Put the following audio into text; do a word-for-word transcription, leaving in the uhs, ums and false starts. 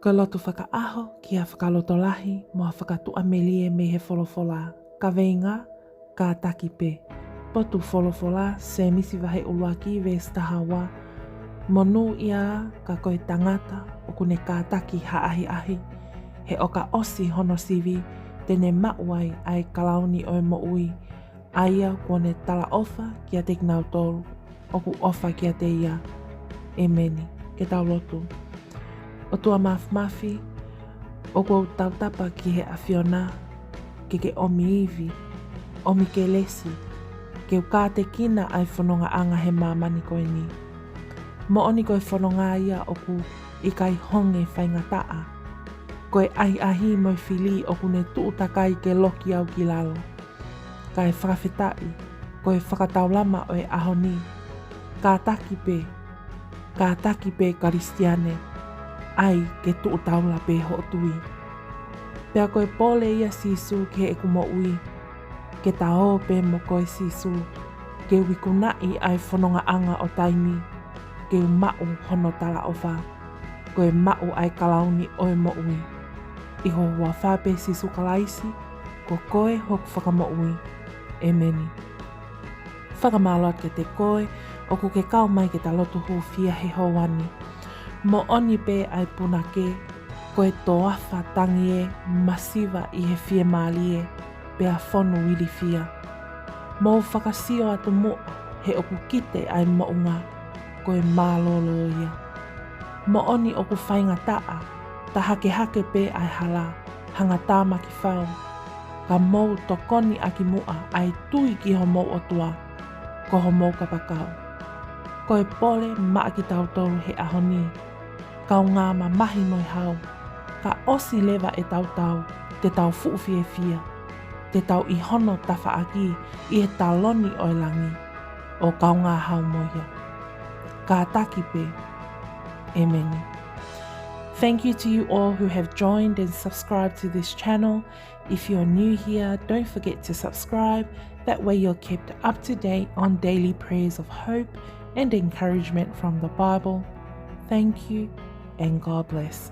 Ko e lotu fakaʻaho ki ha fakalotolahi mo ha fakatuʻamelie mei he folofola. Kaveinga: Kātaki pē. Potu folofola: Sēmisi vahe ʻuluaki veesi taha ua. Monūʻia ka ko e tangata ʻoku ne kātaki ha ʻahiʻahi, he ʻo ka ʻosi hono sivi te ne maʻu ai ʻa e kalauni ʻo e moʻui, ʻa ia kuo ne talaʻofa kiate kinautolu ʻoku ʻofa kiate ia. ʻEmeni. Ke tau lotu. ʻOtua Māfimafi, ʻoku ou tautapa ki he ʻAfiona ke ke ʻomi ivi, ʻomi kelesi, ke u kātekina ʻa e fonongaʻanga he māmani ko eni. Moʻoni ko e fononga ia ʻoku ʻikai honge faingataʻa. Ko e ʻahiʻahi mo e fili ʻoku ne tuʻu takai ke loki au ki lalo. Kae fakafetaʻi, ko e fakataulama ʻo e ʻaho ni: Kātaki pē, kātaki pē Kalisitiane, ʻai ke tuʻu taula pē hoʻo tui. Pea ko e pole ia Sīsū ki heʻeku moʻui, ke ta ō pē mo koe Sīsū, ke u ikunaʻi ʻa e fonongaʻanga ʻo taimi, ke u maʻu hono talaʻofa, ko e maʻu ʻa e kalauni ʻo e moʻui. ʻI ho huafa pē Sīsū Kalaisi, ko koe hoku Fakamoʻui. ʻEmeni. Fakamālō atu kiate koe ʻoku ke kau mai ke ta lotu hūfia he houa ni. Moʻoni pē ʻa e punake, ko e toafa tangi ē, masiva ʻi he fiemālie, pea fonu ilifia. Mou fakasio atu muʻa, he ʻoku kite ʻa e moʻunga, ko e mālōlō ia. Moʻoni ʻoku faingataʻa, ta hakehake pē ʻa e hala, hangatāmaki fau. Ka mou tokoni ʻaki muʻa ʻa e tui ki homou ʻOtua, ko homou kapakau. Ko e pole maʻa kitautolu he ʻaho ni, kaungā mamahi mo e hau, ka ʻosi leva ʻetau tau, te tau fuʻu fiefia, te tau ʻi hono tafaʻaki ʻi he taloni ʻo e langi, ʻo kaungā hau mo ia. Kātaki pē. ʻEmeni. Thank you to you all who have joined and subscribed to this channel. If you're new here, don't forget to subscribe. That way you're kept up to date on daily prayers of hope and encouragement from the Bible. Thank you and God bless.